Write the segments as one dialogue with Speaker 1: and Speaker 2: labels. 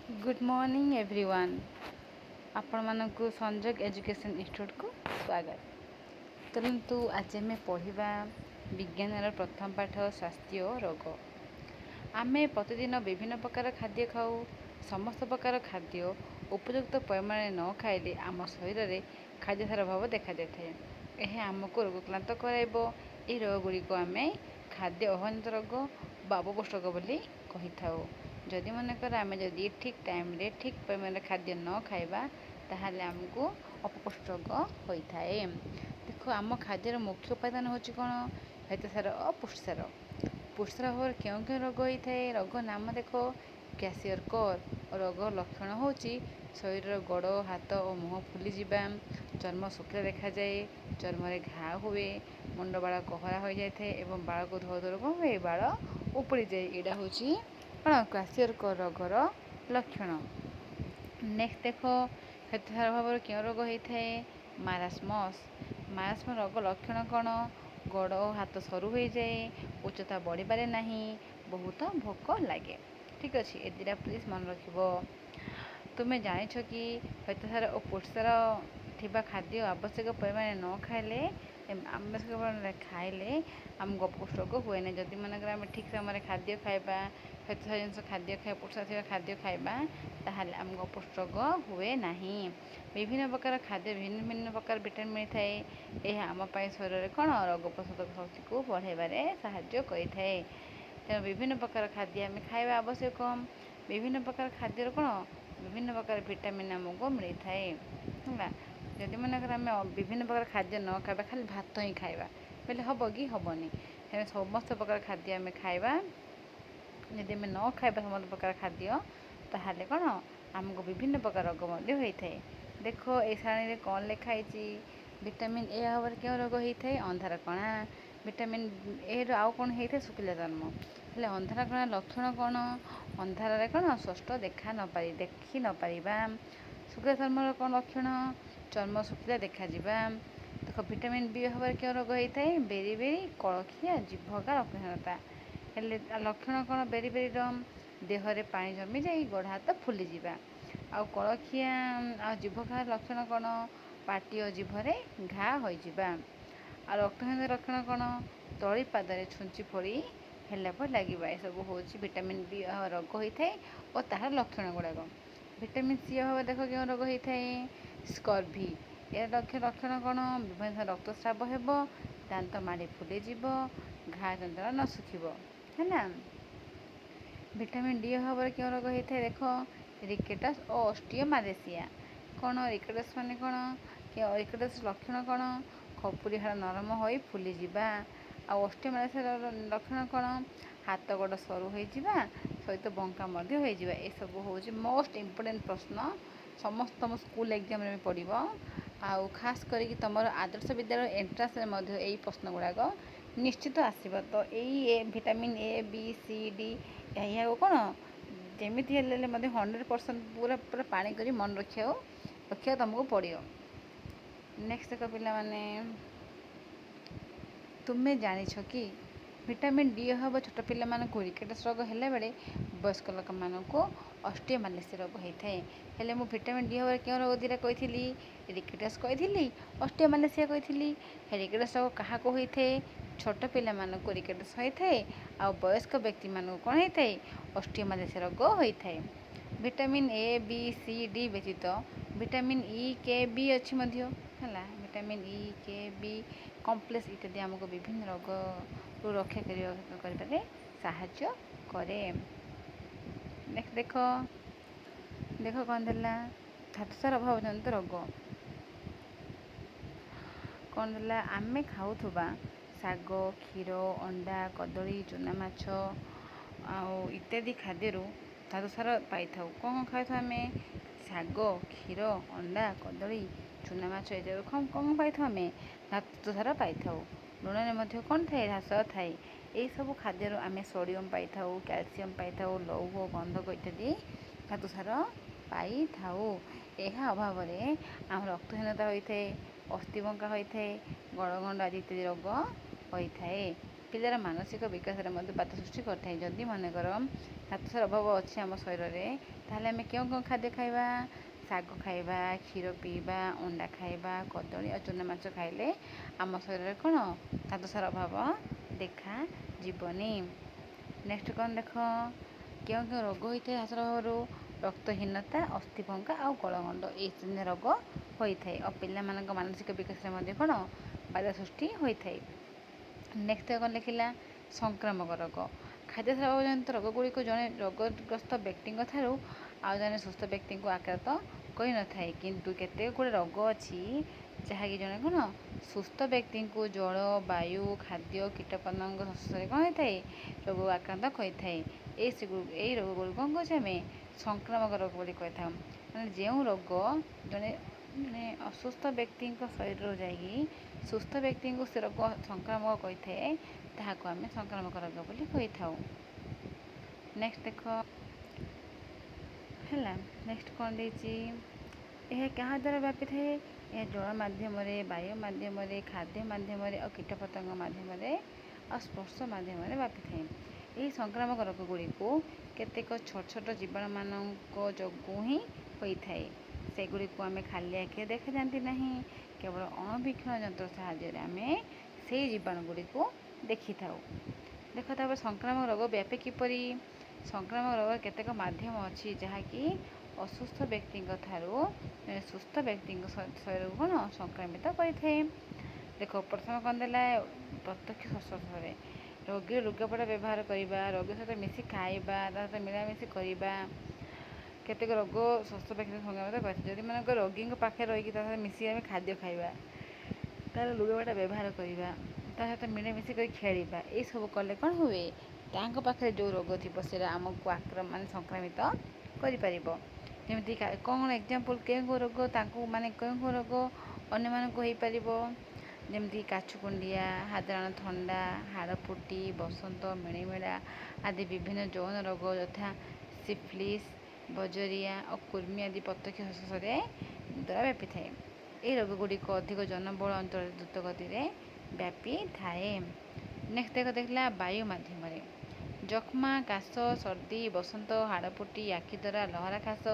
Speaker 1: Good morning everyone. ଆପଣମାନଙ୍କୁ ସଂଯୋଗ education ଇନଷ୍ଟିଚ୍ୟୁଟ୍କୁ ସ୍ୱାଗତ। ଚାଲନ୍ତୁ, ଆଜି ଆମେ ପଢ଼ିବା ବିଜ୍ଞାନର ପ୍ରଥମ ପାଠ, ସ୍ୱାସ୍ଥ୍ୟ ଓ ରୋଗ। ଆମେ ପ୍ରତିଦିନ ବିଭିନ୍ନ ପ୍ରକାର ଖାଦ୍ୟ ଖାଉ। ସମସ୍ତ ପ୍ରକାର ଖାଦ୍ୟ ଉପଯୁକ୍ତ ପରିମାଣରେ ନ ଖାଇଲେ ଆମ ଶରୀରରେ ଖାଦ୍ୟସାର ଅଭାବ ଦେଖାଯାଇଥାଏ। ଏହା ଆମକୁ ରୋଗକ୍ରାନ୍ତ କରାଇବ। ଏହି ରୋଗଗୁଡ଼ିକୁ ଆମେ ଖାଦ୍ୟ ଅଭାବଜନିତ ରୋଗ ବା ଅପପୁଷ୍ଟି ରୋଗ ବୋଲି କହିଥାଉ। ଯଦି ମନେକର ଆମେ ଯଦି ଠିକ୍ ଟାଇମ୍ରେ ଠିକ୍ ପରିମାଣରେ ଖାଦ୍ୟ ନ ଖାଇବା, ତାହେଲେ ଆମକୁ ଅପପୁଷ୍ଟି ରୋଗ ହୋଇଥାଏ। ଦେଖ, ଆମ ଖାଦ୍ୟର ମୁଖ୍ୟ ଉପାଦାନ ହେଉଛି କ'ଣ? ଶ୍ୱେତସାର ଓ ପୁଷ୍ଟିସାର। ପୁଷ୍ଟିସାର ଅଭାବରେ କେଉଁ କେଉଁ ରୋଗ ହୋଇଥାଏ? ରୋଗ ନାମ ଦେଖ, କ୍ୱାସିଓରକର। ରୋଗ ଲକ୍ଷଣ ହେଉଛି ଶରୀରର ଗୋଡ଼, ହାତ ଓ ମୁହଁ ଫୁଲିଯିବା, ଚର୍ମ ଶୁଖିଲା ଦେଖାଯାଏ, ଚର୍ମରେ ଘା ହୁଏ, ମୁଣ୍ଡ ବାଳ କହରା ହୋଇଯାଇଥାଏ ଏବଂ ବାଳକୁ ଧୋଉ ଧୋଉ କ'ଣ ହୁଏ? ବାଳ ଉପୁଡ଼ିଯାଏ। ଏଇଟା ହେଉଛି କ'ଣ? କ୍ୱାସିଓରକର ରୋଗର ଲକ୍ଷଣ। ନେକ୍ସଟ ଦେଖ, ଶ୍ୱେତସାର ଅଭାବରେ କେଉଁ ରୋଗ ହୋଇଥାଏ? ମାରାସ୍ମସ୍। ମାରାସ୍ମସ୍ ରୋଗ ଲକ୍ଷଣ କ'ଣ? ଗୋଡ଼ ଓ ହାତ ସରୁ ହୋଇଯାଏ, ଉଚ୍ଚତା ବଢ଼ିପାରେ ନାହିଁ, ବହୁତ ଭୋକ ଲାଗେ। ଠିକ୍ ଅଛି, ଏ ଦୁଇଟା ପ୍ଲିଜ୍ ମନେ ରଖିବ। ତୁମେ ଜାଣିଛ କି ଶ୍ୱେତସାର ଓ ପୁଷ୍ଟିସାର ଥିବା ଖାଦ୍ୟ ଆବଶ୍ୟକ ପରିମାଣରେ ନ ଖାଇଲେ, ଆବଶ୍ୟକ ପରିମାଣରେ ଖାଇଲେ ଆମକୁ ଅପପୁଷ୍ଟି ରୋଗ ହୁଏ ନାହିଁ। ଯଦି ମନେକର ଆମେ ଠିକ୍ ସମୟରେ ଖାଦ୍ୟ ଖାଇବା, ଶ୍ୱେତସାର ଜିନିଷ ଖାଦ୍ୟ ଖାଇବା, ପୁଷ୍ଟିସାର ଥିବା ଖାଦ୍ୟ ଖାଇବା, ତାହେଲେ ଆମକୁ ଅପପୁଷ୍ଟି ରୋଗ ହୁଏ ନାହିଁ। ବିଭିନ୍ନ ପ୍ରକାର ଖାଦ୍ୟ ଭିନ୍ନ ଭିନ୍ନ ପ୍ରକାର ଭିଟାମିନ୍ ମିଳିଥାଏ। ଏହା ଆମ ପାଇଁ ଶରୀରରେ କ'ଣ ରୋଗ ପ୍ରତିରୋଧକ ଶକ୍ତିକୁ ବଢ଼ାଇବାରେ ସାହାଯ୍ୟ କରିଥାଏ। ତେଣୁ ବିଭିନ୍ନ ପ୍ରକାର ଖାଦ୍ୟ ଆମେ ଖାଇବା ଆବଶ୍ୟକ। ବିଭିନ୍ନ ପ୍ରକାର ଖାଦ୍ୟରୁ କ'ଣ ବିଭିନ୍ନ ପ୍ରକାର ଭିଟାମିନ୍ ଆମକୁ ମିଳିଥାଏ, ହେଲା? ଯଦି ମନେକର ଆମେ ବିଭିନ୍ନ ପ୍ରକାର ଖାଦ୍ୟ ନ ଖାଇବା, ଖାଲି ଭାତ ହିଁ ଖାଇବା ବୋଇଲେ ହେବ କି? ହେବନି। ତେଣୁ ସମସ୍ତ ପ୍ରକାର ଖାଦ୍ୟ ଆମେ ଖାଇବା। ଯଦି ଆମେ ନ ଖାଇବା ସମସ୍ତ ପ୍ରକାର ଖାଦ୍ୟ, ତାହେଲେ କ'ଣ ଆମକୁ ବିଭିନ୍ନ ପ୍ରକାର ରୋଗ ମଧ୍ୟ ହୋଇଥାଏ। ଦେଖ, ଏ ସାରଣୀରେ କ'ଣ ଲେଖା ହେଇଛି? ଭିଟାମିନ୍ ଏ ଅଭାବରେ କେଉଁ ରୋଗ ହେଇଥାଏ? ଅନ୍ଧାର କଣା। ଭିଟାମିନ୍ ଏର ଆଉ କ'ଣ ହେଇଥାଏ? ଶୁଖିଲା ଚର୍ମ। ହେଲେ ଅନ୍ଧାର କଣା ଲକ୍ଷଣ କ'ଣ? ଅନ୍ଧାରରେ କ'ଣ ସ୍ପଷ୍ଟ ଦେଖା ନପାରି ଦେଖି ନପାରିବା। ଶୁଖିଲା ଚର୍ମର କ'ଣ ଲକ୍ଷଣ? ଚର୍ମ ଶୁଖିଲା ଦେଖାଯିବା। ଦେଖ, ଭିଟାମିନ୍ ବି ଅଭାବରେ କେଉଁ ରୋଗ ହେଇଥାଏ? ବେରି ବେରି, କଳଖିଆ, ଜିଭଘା, ରକ୍ତହୀନତା। ହେଲେ ଲକ୍ଷଣ କ'ଣ ବେରି ବେରିର? ଦେହରେ ପାଣି ଜମିଯାଇ ଗୋଡ଼ ହାତ ଫୁଲିଯିବା। ଆଉ କଳଖିଆ ଆଉ ଜିଭଘାର ଲକ୍ଷଣ କ'ଣ? ପାଟି ଓ ଜିଭରେ ଘା ହୋଇଯିବା। ଆଉ ରକ୍ତହୀନତା ଲକ୍ଷଣ କ'ଣ? ତଳିପାଦରେ ଛୁଞ୍ଚି ଫୋଡ଼ି ହେଲା ପରି ଲାଗିବା। ଏସବୁ ହେଉଛି ଭିଟାମିନ୍ ବି ରୋଗ ହୋଇଥାଏ ଓ ତାହାର ଲକ୍ଷଣ ଗୁଡ଼ାକ। ଭିଟାମିନ୍ ସି ଅଭାବ ଦେଖ, କେଉଁ ରୋଗ ହେଇଥାଏ? ସ୍କର୍ଭି। ଏହାର ଲକ୍ଷଣ କ'ଣ? ବିଭିନ୍ନ ରକ୍ତସ୍ରାବ ହେବ, ଦାନ୍ତ ମାଢ଼ି ଫୁଲିଯିବ, ଘା ଯନ୍ତ୍ରଣା ନ ଶୁଖିବ, ହେଲା? ଭିଟାମିନ୍ ଡି ଅଭାବରେ କେଉଁ ରୋଗ ହେଇଥାଏ? ଦେଖ, ରିକେଟସ୍ ଓ ଅଷ୍ଟିଓମାଲେସିଆ। କ'ଣ ରିକେଟସ୍ ମାନେ କ'ଣ? ରିକେଟସ୍ ଲକ୍ଷଣ କ'ଣ? ଖପୁରି ହାଡ଼ ନରମ ହୋଇ ଫୁଲିଯିବା। ଆଉ ଅଷ୍ଟିଓମାଲେସିଆର ଲକ୍ଷଣ କ'ଣ? ହାତ ଗୋଡ଼ ସରୁ ହୋଇଯିବା ସହିତ ବଙ୍କା ମଧ୍ୟ ହୋଇଯିବା। ଏସବୁ ହେଉଛି ମୋଷ୍ଟ ଇମ୍ପୋର୍ଟାଣ୍ଟ ପ୍ରଶ୍ନ। ସମସ୍ତ ତୁମ ସ୍କୁଲ ଏକ୍ଜାମରେ ବି ପଡ଼ିବ ଆଉ ଖାସ କରିକି ତୁମର ଆଦର୍ଶ ବିଦ୍ୟାଳୟ ଏଣ୍ଟ୍ରାନ୍ସରେ ମଧ୍ୟ ଏଇ ପ୍ରଶ୍ନ ଗୁଡ଼ାକ ନିଶ୍ଚିତ ଆସିବ। ତ ଏଇ A vitamin A, B, C, D ଏହାକୁ କ'ଣ ଯେମିତି ହେଲେ ମଧ୍ୟ 100% ପୁରା ପୁରା ପାଣି କରି ମନେ ରଖିବାକୁ ତୁମକୁ ପଡ଼ିବ। ନେକ୍ସଟ ଦେଖ ପିଲାମାନେ, ତୁମେ ଜାଣିଛ କି ଭିଟାମିନ୍ ଡି ଅଭାବ ଛୋଟ ପିଲାମାନଙ୍କୁ ରିକେଟସ୍ ରୋଗ ହେଲା ବେଳେ ବୟସ୍କ ଲୋକମାନଙ୍କୁ ଅଷ୍ଟିଓମାଲେସିଆ ରୋଗ ହୋଇଥାଏ? ହେଲେ ମୁଁ ଭିଟାମିନ୍ ଡି ଅଭାବରେ କେଉଁ ରୋଗ ଦୁଇଟା କହିଥିଲି? ରିକେଟସ୍ କହିଥିଲି, ଅଷ୍ଟିଓମାଲେସିଆ କହିଥିଲି। ରିକେଟସ୍ ରୋଗ କାହାକୁ ହୋଇଥାଏ? ଛୋଟ ପିଲାମାନଙ୍କୁ ରିକେଟସ୍ ହୋଇଥାଏ ଆଉ ବୟସ୍କ ବ୍ୟକ୍ତିମାନଙ୍କୁ କ'ଣ ହେଇଥାଏ? ଅଷ୍ଟିଓମାଲେସିଆ ରୋଗ ହୋଇଥାଏ। Vitamin A, B, C, D ବ୍ୟତୀତ ଭିଟାମିନ୍ ଇ, କେ, ବି ଅଛି ମଧ୍ୟ, ହେଲା? ଭିଟାମିନ୍ ଇ, କେ, ବି କମ୍ପ୍ଲେକ୍ସ ଇତ୍ୟାଦି ଆମକୁ ବିଭିନ୍ନ ରୋଗରୁ ରକ୍ଷା କରିବାରେ ସାହାଯ୍ୟ କରେ। ଦେଖ ଦେଖ, କ'ଣ ଦେଲା? ଧାତୁସାର ଅଭାବଜନିତ ରୋଗ କ'ଣ ଦେଲା? ଆମେ ଖାଉଥିବା ଶାଗ, କ୍ଷୀର, ଅଣ୍ଡା, କଦଳୀ, ଚୁନା ମାଛ ଆଉ ଇତ୍ୟାଦି ଖାଦ୍ୟରୁ ଧାତୁସାର ପାଇଥାଉ। କ'ଣ କ'ଣ ଖାଇଥାଉ ଆମେ? ଶାଗ, କ୍ଷୀର, ଅଣ୍ଡା, କଦଳୀ, ଚୁନା ମାଛ ଇତ୍ୟାଦି। କ'ଣ କ'ଣ ପାଇଥାଉ ଆମେ? ଧାତୁସାର ପାଇଥାଉ। ଲୁଣରେ ମଧ୍ୟ କ'ଣ ଥାଏ? ଧାତୁସାର ଥାଏ। ଏହିସବୁ ଖାଦ୍ୟରୁ ଆମେ ସୋଡ଼ିୟମ୍ ପାଇଥାଉ, କ୍ୟାଲସିୟମ୍ ପାଇଥାଉ, ଲୌହ, ଗନ୍ଧକ ଇତ୍ୟାଦି ଧାତୁସାର ପାଇଥାଉ। ଏହା ଅଭାବରେ ଆମ ରକ୍ତହୀନତା ହୋଇଥାଏ, ଅସ୍ଥିବଙ୍କା ହୋଇଥାଏ, ଗଳଗଣ୍ଡ ଆଦି ଇତ୍ୟାଦି ରୋଗ ହୋଇଥାଏ। ପ୍ଲିଜ୍। ପିଲାର ମାନସିକ ବିକାଶରେ ମଧ୍ୟ ବାଧା ସୃଷ୍ଟି କରିଥାଏ। ଯଦି ମନେକର ଧାତୁସାର ଅଭାବ ଅଛି ଆମ ଶରୀରରେ, ତାହେଲେ ଆମେ କେଉଁ କେଉଁ ଖାଦ୍ୟ ଖାଇବା? ଶାଗ ଖାଇବା, କ୍ଷୀର ପିଇବା, ଅଣ୍ଡା ଖାଇବା, କଦଳୀ ଆଉ ଚୁନା ମାଛ ଖାଇଲେ ଆମ ଶରୀରରେ କ'ଣ ଧାତୁସାର ଅଭାବ ଦେଖାଯିବନି। ନେକ୍ସଟ କ'ଣ ଦେଖ, କେଉଁ କେଉଁ ରୋଗ ହୋଇଥାଏ ଧାତୁସାର ଅଭାବରୁ? ରକ୍ତହୀନତା, ଅସ୍ଥିଭଙ୍ଗା ଆଉ ଗଳଗଣ୍ଡ, ଏଇ ତିନି ରୋଗ ହୋଇଥାଏ। ଆଉ ପିଲାମାନଙ୍କ ମାନସିକ ବିକାଶରେ ମଧ୍ୟ କ'ଣ ବାଧା ସୃଷ୍ଟି ହୋଇଥାଏ। ନେକ୍ସଟ କ'ଣ ଲେଖିଲା? ସଂକ୍ରାମକ ରୋଗ। ଖାଦ୍ୟ ସାର ଅଭାବଜନିତ ରୋଗଗୁଡ଼ିକୁ ଜଣେ ରୋଗଗ୍ରସ୍ତ ବ୍ୟକ୍ତିଙ୍କ ଠାରୁ ଆଉ ଜଣେ ସୁସ୍ଥ ବ୍ୟକ୍ତିଙ୍କୁ ଆକ୍ରାନ୍ତ କରିନଥାଏ। କିନ୍ତୁ କେତେକ ଗୁଡ଼ିଏ ରୋଗ ଅଛି, ଯାହାକି ଜଣେ କ'ଣ ସୁସ୍ଥ ବ୍ୟକ୍ତିଙ୍କୁ ଜଳ, ବାୟୁ, ଖାଦ୍ୟ, କୀଟପତଙ୍ଗ ସଂସ୍ପର୍ଶରେ କ'ଣ ହୋଇଥାଏ, ରୋଗ ଆକ୍ରାନ୍ତ କରିଥାଏ। ଏଇ ରୋଗ ଗୁଡ଼ିକୁ କ'ଣ କହୁଛେ ଆମେ? ସଂକ୍ରାମକ ରୋଗ ବୋଲି କହିଥାଉ। ମାନେ ଯେଉଁ ରୋଗ ଜଣେ ଜଣେ ଅସୁସ୍ଥ ବ୍ୟକ୍ତିଙ୍କ ଶରୀରରୁ ଯାଇକି ସୁସ୍ଥ ବ୍ୟକ୍ତିଙ୍କୁ ସେ ରୋଗ ସଂକ୍ରାମକ କହିଥାଏ, ତାହାକୁ ଆମେ ସଂକ୍ରାମକ ରୋଗ ବୋଲି କହିଥାଉ। ନେକ୍ସଟ ଦେଖ, ହେଲା, ନେକ୍ସଟ କ'ଣ ଦେଇଛି? ଏହା କାହା ଦ୍ୱାରା ବ୍ୟାପିଥାଏ? ଏହା ଜଳ ମାଧ୍ୟମରେ, ବାୟୁ ମାଧ୍ୟମରେ, ଖାଦ୍ୟ ମାଧ୍ୟମରେ ଆଉ କୀଟପତଙ୍ଗ ମାଧ୍ୟମରେ ଆଉ ସ୍ପର୍ଶ ମାଧ୍ୟମରେ ବ୍ୟାପିଥାଏ। ଏହି ସଂକ୍ରାମକ ରୋଗ ଗୁଡ଼ିକୁ କେତେକ ଛୋଟ ଛୋଟ ଜୀବାଣୁମାନଙ୍କ ଯୋଗୁଁ ହିଁ ହୋଇଥାଏ। ସେଗୁଡ଼ିକୁ ଆମେ ଖାଲି ଆଖିରେ ଦେଖାଯାଆନ୍ତି ନାହିଁ। କେବଳ ଅଣୁବୀକ୍ଷଣ ଯନ୍ତ୍ର ସାହାଯ୍ୟରେ ଆମେ ସେଇ ଜୀବାଣୁ ଗୁଡ଼ିକୁ ଦେଖିଥାଉ। ଦେଖ, ତାପରେ ସଂକ୍ରାମକ ରୋଗ ବ୍ୟାପେ କିପରି? ସଂକ୍ରାମକ ରୋଗର କେତେକ ମାଧ୍ୟମ ଅଛି, ଯାହାକି ଅସୁସ୍ଥ ବ୍ୟକ୍ତିଙ୍କ ଠାରୁ ସୁସ୍ଥ ବ୍ୟକ୍ତିଙ୍କ ଶରୀରକୁ କ'ଣ ସଂକ୍ରମିତ କରିଥାଏ। ଦେଖ, ପ୍ରଥମେ କ'ଣ ଦେଲା? ପ୍ରତ୍ୟକ୍ଷ ସଂସ୍ପର୍ଶରେ। ରୋଗୀର ଲୁଗାପଟା ବ୍ୟବହାର କରିବା, ରୋଗୀ ସହିତ ମିଶି ଖାଇବା, ତା ସହିତ ମିଳାମିଶି କରିବା। କେତେକ ରୋଗ ସୁସ୍ଥ ବ୍ୟକ୍ତି ସଂକ୍ରମିତ କରିଥାଏ। ଯଦି ମନେକର ରୋଗୀଙ୍କ ପାଖରେ ରହିକି ତା ସହିତ ମିଶି ଆମେ ଖାଦ୍ୟ ଖାଇବା, ତାର ଲୁଗାପଟା ବ୍ୟବହାର କରିବା, ତା ସହିତ ମିଳାମିଶି କରି ଖେଳିବା, ଏସବୁ କଲେ କ'ଣ ହୁଏ? ତାଙ୍କ ପାଖରେ ଯେଉଁ ରୋଗ ଥିବ, ସେଇଟା ଆମକୁ ମାନେ ସଂକ୍ରମିତ କରିପାରିବ। ଯେମିତି କ'ଣ ଏକ୍ଜାମ୍ପଲ୍, କେଉଁ କେଉଁ ରୋଗ ତାଙ୍କୁ, ମାନେ କେଉଁ କେଉଁ ରୋଗ ଅନ୍ୟମାନଙ୍କୁ ହେଇପାରିବ? ଯେମିତି କାଛୁକୁଣ୍ଡିଆ, ସାଧାରଣ ଥଣ୍ଡା, ହାଡ଼ଫୁଟି, ବସନ୍ତ, ମିଳିମିଳା ଆଦି ବିଭିନ୍ନ ଯୌନ ରୋଗ ଯଥା ସିଫିଲିସ୍, ବଜରିଆ ଓ କୁର୍ମି ଆଦି ପ୍ରତ୍ୟକ୍ଷ ସଂସ୍ପର୍ଶରେ ଦ୍ୱାରା ବ୍ୟାପିଥାଏ। ଏହି ରୋଗ ଗୁଡ଼ିକ ଅଧିକ ଜନବହୁଳ ଅଞ୍ଚଳରେ ଦ୍ରୁତ ଗତିରେ ବ୍ୟାପିଥାଏ। ନେକ୍ସଟ ଦେଖ, ଦେଖିଲା ବାୟୁ ମାଧ୍ୟମରେ। ଯକ୍ଷ୍ମା, କାଶ, ସର୍ଦ୍ଦି, ବସନ୍ତ, ହାଡ଼ଫୁଟି, ଆଖିଧରା, ଲହରା ଖାସ,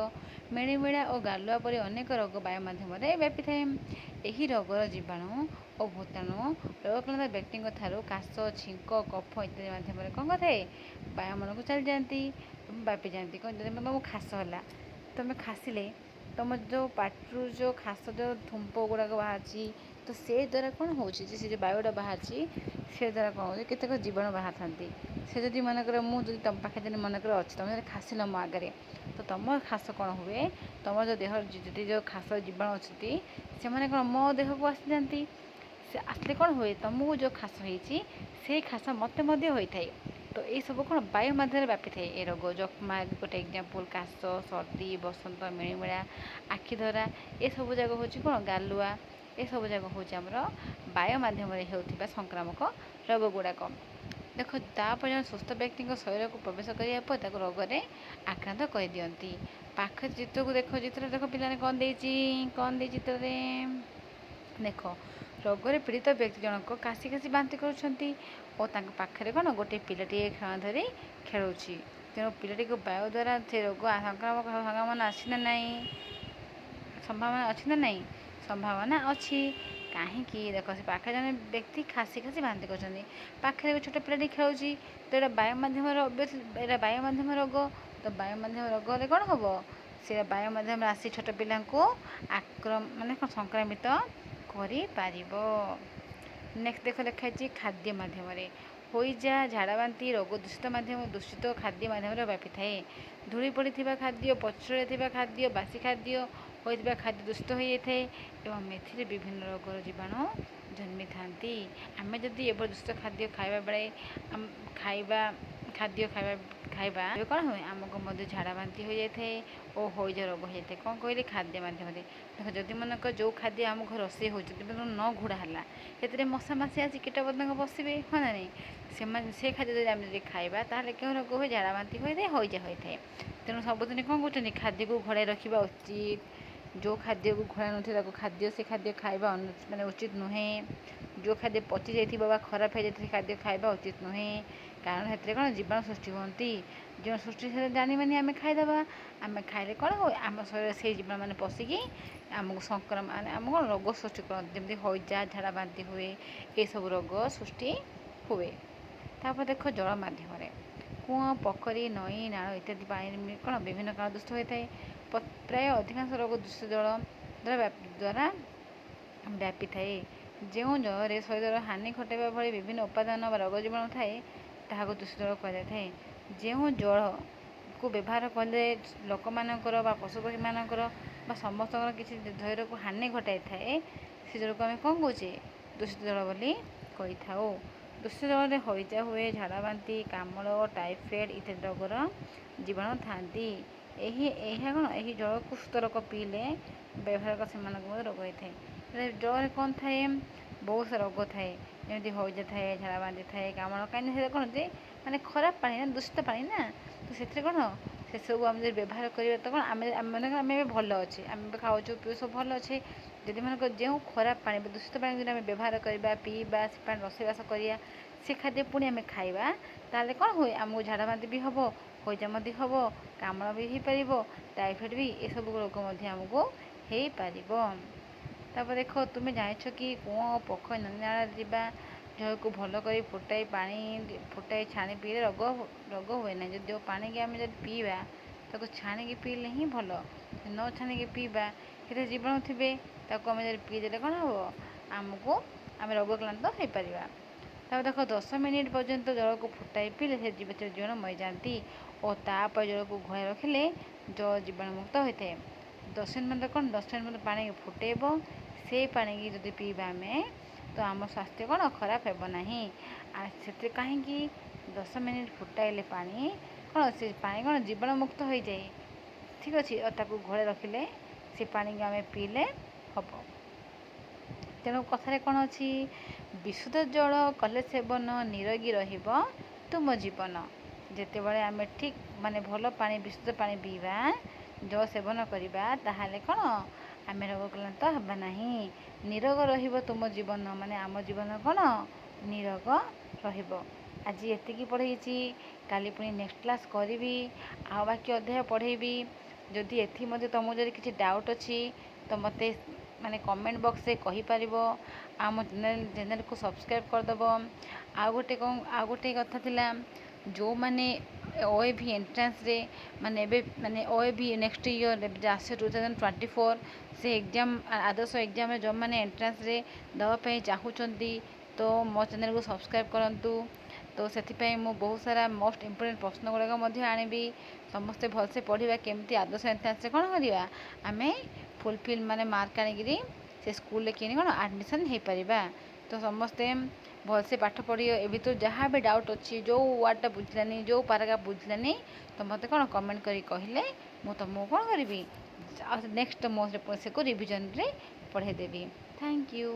Speaker 1: ମିଳିମିଳା ଓ ଗାଲୁଆ ପରି ଅନେକ ରୋଗ ବାୟୁ ମାଧ୍ୟମରେ ବ୍ୟାପିଥାଏ। ଏହି ରୋଗର ଜୀବାଣୁ ଓ ଭୂତାଣୁ ରୋଗାକ୍ରାନ୍ତ ବ୍ୟକ୍ତିଙ୍କ ଠାରୁ କାଶ, ଛିଙ୍କ, କଫ ଇତ୍ୟାଦି ମାଧ୍ୟମରେ କ'ଣ କରିଥାଏ? ବାୟୁମଣ୍ଡଳକୁ ଚାଲିଯାଆନ୍ତି, ବ୍ୟାପିଯାଆନ୍ତି। କ'ଣ, ଯଦି ତମକୁ ଖାସ ହେଲା, ତମେ ଖାସିଲେ, ତମ ଯେଉଁ ପାଟିରୁ ଯେଉଁ ଖାସ ଯେଉଁ ଥୁମ୍ପ ଗୁଡ଼ାକ ବାହାରିଛି, ତ ସେ ଦ୍ୱାରା କ'ଣ ହେଉଛି ଯେ ସେ ଯେଉଁ ବାୟୁଟା ବାହାରିଛି, ସେ ଦ୍ୱାରା କ'ଣ ହେଉଛି? କେତେକ ଜୀବାଣୁ ବାହାରିଥାନ୍ତି। ସେ ଯଦି ମନେକର ମୁଁ ଯଦି ତମ ପାଖରେ ଯଦି ମନେକର ଅଛି, ତମେ ଯଦି ଖାସିଲ ମୋ ଆଗରେ, ତ ତମ ଖାସ କ'ଣ ହୁଏ? ତମ ଯେଉଁ ଦେହର ଯଦି ଯେଉଁ ଖାସ ଜୀବାଣୁ ଅଛନ୍ତି, ସେମାନେ କ'ଣ ମୋ ଦେହକୁ ଆସିଯାଆନ୍ତି। ସେ ଆସିଲେ କ'ଣ ହୁଏ? ତମକୁ ଯେଉଁ ଖାସ ହେଇଛି, ସେଇ ଖାସ ମୋତେ ମଧ୍ୟ ହୋଇଥାଏ। ତ ଏଇସବୁ କ'ଣ ବାୟୁ ମାଧ୍ୟମରେ ବ୍ୟାପିଥାଏ ଏ ରୋଗ। ଯକ୍ଷ୍ମା ଗୋଟେ ଏକ୍ଜାମ୍ପଲ୍, କାଶ, ସର୍ଦ୍ଦି, ବସନ୍ତ, ମିଳିମିଳା, ଆଖିଧରା, ଏସବୁ ଯାକ ହେଉଛି କ'ଣ ଗାଲୁଆ, ଏସବୁ ଯାକ ହେଉଛି ଆମର ବାୟୁ ମାଧ୍ୟମରେ ହେଉଥିବା ସଂକ୍ରାମକ ରୋଗ ଗୁଡ଼ାକ। ଦେଖ, ତାପରେ ଜଣେ ସୁସ୍ଥ ବ୍ୟକ୍ତିଙ୍କ ଶରୀରକୁ ପ୍ରବେଶ କରିବା ପରେ ତାକୁ ରୋଗରେ ଆକ୍ରାନ୍ତ କରିଦିଅନ୍ତି। ପାଖ ଚିତ୍ରକୁ ଦେଖ। ଚିତ୍ର ଦେଖ ପିଲାମାନେ, କ'ଣ ଦେଇଛି? କ'ଣ ଦେଇଛି ଚିତ୍ରରେ ଦେଖ। ରୋଗରେ ପୀଡ଼ିତ ବ୍ୟକ୍ତି ଜଣକ କାଶି କାଶି ବାନ୍ତି କରୁଛନ୍ତି ଓ ତାଙ୍କ ପାଖରେ କ'ଣ ଗୋଟିଏ ପିଲାଟିଏ ଖେଳନା ଧରି ଖେଳୁଛି। ତେଣୁ ପିଲାଟିକୁ ବାୟୁ ଦ୍ୱାରା ସେ ରୋଗ ସଂକ୍ରାମକ ସମ୍ଭାବନା ଅଛି ନା ନାହିଁ? ସମ୍ଭାବନା ଅଛି ନା ନାହିଁ? ସମ୍ଭାବନା ଅଛି। କାହିଁକି? ଦେଖ, ସେ ପାଖରେ ଜଣେ ବ୍ୟକ୍ତି ଖାସି ଖାସି ବାନ୍ତି କରୁଛନ୍ତି, ପାଖରେ ଗୋଟେ ଛୋଟ ପିଲାଟି ଖେଳୁଛି। ତ ଏଇଟା ବାୟୁ ମାଧ୍ୟମର, ଏଇଟା ବାୟୁ ମାଧ୍ୟମ ରୋଗ। ତ ବାୟୁ ମାଧ୍ୟମ ରୋଗ ହେଲେ କ'ଣ ହେବ? ସେ ବାୟୁ ମାଧ୍ୟମରେ ଆସି ଛୋଟ ପିଲାଙ୍କୁ ମାନେ କ'ଣ ସଂକ୍ରମିତ କରିପାରିବ। ନେକ୍ସଟ ଦେଖ, ଲେଖା ହେଇଛି ଖାଦ୍ୟ ମାଧ୍ୟମରେ। ହୋଇଜା, ଝାଡ଼ାବାନ୍ତି ରୋଗ ଦୂଷିତ ମାଧ୍ୟମ, ଦୂଷିତ ଖାଦ୍ୟ ମାଧ୍ୟମରେ ବ୍ୟାପିଥାଏ। ଧୂଳି ପଡ଼ିଥିବା ଖାଦ୍ୟ, ପଚରା ଥିବା ଖାଦ୍ୟ, ବାସି ଖାଦ୍ୟ ହୋଇଥିବା ଖାଦ୍ୟ ଦୂଷିତ ହୋଇଯାଇଥାଏ ଏବଂ ଏଥିରେ ବିଭିନ୍ନ ରୋଗର ଜୀବାଣୁ ଜନ୍ମିଥାନ୍ତି। ଆମେ ଯଦି ଏଭଳି ଦୂଷିତ ଖାଦ୍ୟ ଖାଇବା ବେଳେ ଖାଇବା ଖାଦ୍ୟ ଖାଇବା ଖାଇବା, କ'ଣ ହୁଏ? ଆମକୁ ମଧ୍ୟ ଝାଡ଼ା ବାନ୍ତି ହୋଇଯାଇଥାଏ ଓ ହଇଜା ରୋଗ ହୋଇଯାଇଥାଏ। କ'ଣ କହିଲେ? ଖାଦ୍ୟ ମାଧ୍ୟମରେ। ଦେଖ, ଯଦି ମନେକର ଯେଉଁ ଖାଦ୍ୟ ଆମ ଘରେ ରୋଷେଇ ହେଉଛି, ଯଦି ନ ଘୋଡ଼ା ହେଲା, ସେଥିରେ ମଶା ମାଛି ଆସି କୀଟପତଙ୍ଗ ବସିବେ, ହଁ ନା ନାହିଁ? ସେମାନେ ସେ ଖାଦ୍ୟ ଯଦି ଆମେ ଯଦି ଖାଇବା, ତାହେଲେ କେଉଁ ରୋଗ ହୁଏ? ଝାଡ଼ା ବାନ୍ତି ହୋଇଥାଏ, ହଇଜା ହୋଇଥାଏ। ତେଣୁ ସବୁଦିନ କ'ଣ କହୁଛନ୍ତି? ଖାଦ୍ୟକୁ ଘୋଡ଼ାଇ ରଖିବା ଉଚିତ। ଯେଉଁ ଖାଦ୍ୟକୁ ଘୋଡ଼ା ନଥିବ, ତାକୁ ଖାଦ୍ୟ ସେ ଖାଦ୍ୟ ଖାଇବା ମାନେ ଉଚିତ ନୁହେଁ। ଯେଉଁ ଖାଦ୍ୟ ପଚି ଯାଇଥିବ ବା ଖରାପ ହେଇଯାଇଥିବ, ସେ ଖାଦ୍ୟ ଖାଇବା ଉଚିତ ନୁହେଁ। କାରଣ ସେଥିରେ କ'ଣ ଜୀବାଣୁ ସୃଷ୍ଟି ହୁଅନ୍ତି। ଜୀବାଣୁ ସୃଷ୍ଟି ହେଲେ ଜାଣିବାନି, ଆମେ ଖାଇଦେବା। ଆମେ ଖାଇଲେ କ'ଣ ହୁଏ? ଆମ ଶରୀରରେ ସେଇ ଜୀବାଣୁମାନେ ପଶିକି ଆମକୁ ସଂକ୍ରମଣ, ମାନେ ଆମକୁ କ'ଣ ରୋଗ ସୃଷ୍ଟି କରନ୍ତି। ଯେମିତି ହଇଜା, ଝାଡ଼ା ବାନ୍ତି ହୁଏ, ଏସବୁ ରୋଗ ସୃଷ୍ଟି ହୁଏ। ତାପରେ ଦେଖ, ଜଳ ମାଧ୍ୟମରେ କୂଅ, ପୋଖରୀ, ନଈ, ନାଳ ଇତ୍ୟାଦି ପାଣିରେ କ'ଣ ବିଭିନ୍ନ କାରଣ ଦୂଷିତ ହୋଇଥାଏ। ପ୍ରାୟ ଅଧିକାଂଶ ରୋଗ ଦୂଷିତ ଜଳ ଦ୍ୱାରା ବ୍ୟାପିଥାଏ। ଯେଉଁ ଜଳରେ ଶରୀରର ହାନି ଘଟାଇବା ଭଳି ବିଭିନ୍ନ ଉପାଦାନ ବା ରୋଗ ଜୀବାଣୁ ଥାଏ, ତାହାକୁ ଦୂଷିତ ଜଳ କୁହାଯାଇଥାଏ। ଯେଉଁ ଜଳକୁ ବ୍ୟବହାର କଲେ ଲୋକମାନଙ୍କର ବା ପଶୁପକ୍ଷୀମାନଙ୍କର ବା ସମସ୍ତଙ୍କର କିଛି ଶରୀରକୁ ହାନି ଘଟାଇଥାଏ, ସେ ଜଳକୁ ଆମେ କ'ଣ କହୁଛେ? ଦୂଷିତ ଜଳ ବୋଲି କହିଥାଉ। ଦୂଷିତ ଜଳରେ ହଇଜା ହୁଏ, ଝାଡ଼ା ବାନ୍ତି, କାମଳ, ଟାଇଫଏଡ଼୍ ଇତ୍ୟାଦି ରୋଗର ଜୀବାଣୁ ଥାଆନ୍ତି। ଏହା କ'ଣ ଏହି ଜଳକୁ ସୁସ୍ଥ ଲୋକ ପିଇଲେ, ବ୍ୟବହାର କଲେ ସେମାନଙ୍କୁ ମଧ୍ୟ ରୋଗ ହୋଇଥାଏ। ଜଳରେ କ'ଣ ଥାଏ? ବହୁତ ସାରା ରୋଗ ଥାଏ, ଯେମିତି ହଇଜା ଥାଏ, ଝାଡ଼ା ବାନ୍ତି ଥାଏ, କାମଳ। କାହିଁକି ସେଇଟା କ'ଣ ଯେ ମାନେ ଖରାପ ପାଣି ନା, ଦୂଷିତ ପାଣି ନା। ତ ସେଥିରେ କ'ଣ ସେସବୁ ଆମେ ଯଦି ବ୍ୟବହାର କରିବା ତ କ'ଣ ଆମେ ଆମେ ଏବେ ଭଲ ଅଛେ, ଆମେ ଏବେ ଖାଉଛୁ, ପିଉ, ସବୁ ଭଲ ଅଛେ। ଯଦି ମନେକର ଯେଉଁ ଖରାପ ପାଣି ବା ଦୂଷିତ ପାଣି ଯଦି ଆମେ ବ୍ୟବହାର କରିବା, ପିଇବା, ସେ ପାଣି ରୋଷେଇବାସ କରିବା, ସେ ଖାଦ୍ୟ ପୁଣି ଆମେ ଖାଇବା, ତାହେଲେ କ'ଣ ହୁଏ? ଆମକୁ ଝାଡ଼ା ବାନ୍ତି ବି ହେବ, ହଇଜା ମଧ୍ୟ ହେବ, କାମଳ ବି ହେଇପାରିବ, ଟାଇଫଏଡ଼୍ ବି, ଏସବୁ ରୋଗ ମଧ୍ୟ ଆମକୁ ହେଇପାରିବ। ତାପରେ ଦେଖ, ତୁମେ ଜାଣିଛ କି କୂଅ, ପୋଖରୀ, ନଦୀ, ନାଳରେ ଥିବା ଜଳକୁ ଭଲ କରି ଫୁଟାଇ, ପାଣି ଫୁଟାଇ ଛାଣି ପିଇଲେ ରୋଗ ହୁଏ ନାହିଁ। ଯଦି ଯେଉଁ ପାଣିକି ଆମେ ଯଦି ପିଇବା, ତାକୁ ଛାଣିକି ପିଇଲେ ହିଁ ଭଲ। ନ ଛାଣିକି ପିଇବା, ସେଥିରେ ଜୀବାଣୁ ଥିବେ, ତାକୁ ଆମେ ଯଦି ପିଇଦେଲେ କ'ଣ ହେବ ଆମକୁ? ଆମେ ରୋଗାକ୍ରାନ୍ତ ହେଇପାରିବା। ତାପରେ ଦେଖ, 10 ମିନିଟ୍ ପର୍ଯ୍ୟନ୍ତ ଜଳକୁ ଫୁଟାଇ ପିଇଲେ ସେ ଜୀବାଣୁ ମରିଯାଆନ୍ତି ଓ ତାପରେ ଜଳକୁ ଘୋଡ଼ାଇ ରଖିଲେ ଜଳ ଜୀବାଣୁମୁକ୍ତ ହୋଇଥାଏ। 10 ମିନିଟ୍ ପର୍ଯ୍ୟନ୍ତ କ'ଣ, 10 ମିନିଟ୍ ପର୍ଯ୍ୟନ୍ତ ପାଣିକି ଫୁଟେଇବ, ସେଇ ପାଣିକି ଯଦି ପିଇବା ଆମେ, ତ ଆମ ସ୍ୱାସ୍ଥ୍ୟ କ'ଣ ଖରାପ ହେବ ନାହିଁ। ଆଉ ସେଥିରେ କାହିଁକି 10 ମିନିଟ୍ ଫୁଟାଇଲେ ପାଣି କ'ଣ, ସେ ପାଣି କ'ଣ ଜୀବାଣୁମୁକ୍ତ ହୋଇଯାଏ। ଠିକ୍ ଅଛି। ଆଉ ତାକୁ ଘୋଡ଼ାଇ ରଖିଲେ ସେ ପାଣିକି ଆମେ ପିଇଲେ ହେବ। ତେଣୁ କଥାରେ କ'ଣ ଅଛି? ବିଶୁଦ୍ଧ ଜଳ କଲେ ସେବନ, ନିରୋଗୀ ରହିବ ତୁମ ଜୀବନ। ଯେତେବେଳେ ଆମେ ଠିକ୍ ମାନେ ଭଲ ପାଣି, ବିଶୁଦ୍ଧ ପାଣି ପିଇବା, ଜଳ ସେବନ କରିବା, ତାହେଲେ କ'ଣ ଆମେ ରୋଗାକ୍ରାନ୍ତ ହେବା ନାହିଁ। ନିରୋଗ ରହିବ ତୁମ ଜୀବନ, ମାନେ ଆମ ଜୀବନ କ'ଣ ନିରୋଗ ରହିବ। ଆଜି ଏତିକି ପଢ଼େଇଛି। କାଲି ପୁଣି ନେକ୍ସଟ କ୍ଲାସ୍ କରିବି, ଆଉ ବାକି ଅଧ୍ୟାୟ ପଢ଼େଇବି। ଯଦି ଏଥି ମଧ୍ୟ ତୁମକୁ ଯଦି କିଛି ଡାଉଟ୍ ଅଛି, ତ ମୋତେ ମାନେ କମେଣ୍ଟ ବକ୍ସରେ କହିପାରିବ। ଆମ ଚ୍ୟାନେଲକୁ ସବସ୍କ୍ରାଇବ୍ କରିଦେବ। ଆଉ ଗୋଟେ କ'ଣ, ଆଉ ଗୋଟେ କଥା ଥିଲା, ଯେଉଁମାନେ ଓଏଭି ଏଣ୍ଟ୍ରାନ୍ସରେ ମାନେ ଏବେ ମାନେ ଓଏଭି ନେକ୍ସଟ ଇୟର୍ ଏବେ ଆସିବ 2024, ସେ ଏକ୍ଜାମ୍, ଆଦର୍ଶ ଏକ୍ଜାମ୍ରେ ଯେଉଁମାନେ ଏଣ୍ଟ୍ରାନ୍ସରେ ଦେବା ପାଇଁ ଚାହୁଁଛନ୍ତି, ତ ମୋ ଚ୍ୟାନେଲକୁ ସବସ୍କ୍ରାଇବ୍ କରନ୍ତୁ। ତ ସେଥିପାଇଁ ମୁଁ ବହୁତ ସାରା ମୋଷ୍ଟ ଇମ୍ପୋର୍ଟାଣ୍ଟ ପ୍ରଶ୍ନ ଗୁଡ଼ାକ ମଧ୍ୟ ଆଣିବି। ସମସ୍ତେ ଭଲସେ ପଢ଼ିବା, କେମିତି ଆଦର୍ଶ ଏଣ୍ଟ୍ରାନ୍ସରେ କ'ଣ କରିବା, ଆମେ ଫୁଲଫିଲ୍ ମାନେ ମାର୍କ ଆଣିକିରି ସେ ସ୍କୁଲରେ କିଣି କ'ଣ ଆଡ଼ମିସନ୍ ହେଇପାରିବା। ତ ସମସ୍ତେ ଭଲସେ ପାଠ ପଢ଼ିବ। ଏ ଭିତରୁ ଯାହା ବି ଡାଉଟ୍ ଅଛି, ଯେଉଁ ୱାର୍ଡ଼ଟା ବୁଝିଲାନି, ଯେଉଁ ପାରାଗ୍ରାଫ ବୁଝିଲାନି, ତ ମୋତେ କ'ଣ କମେଣ୍ଟ କରି କହିଲେ ମୁଁ ତୁମକୁ କ'ଣ କରିବି, ଆଉ ନେକ୍ସଟ ମୋ ସେକୁ ରିଭିଜନରେ ପଢ଼େଇଦେବି। Thank you.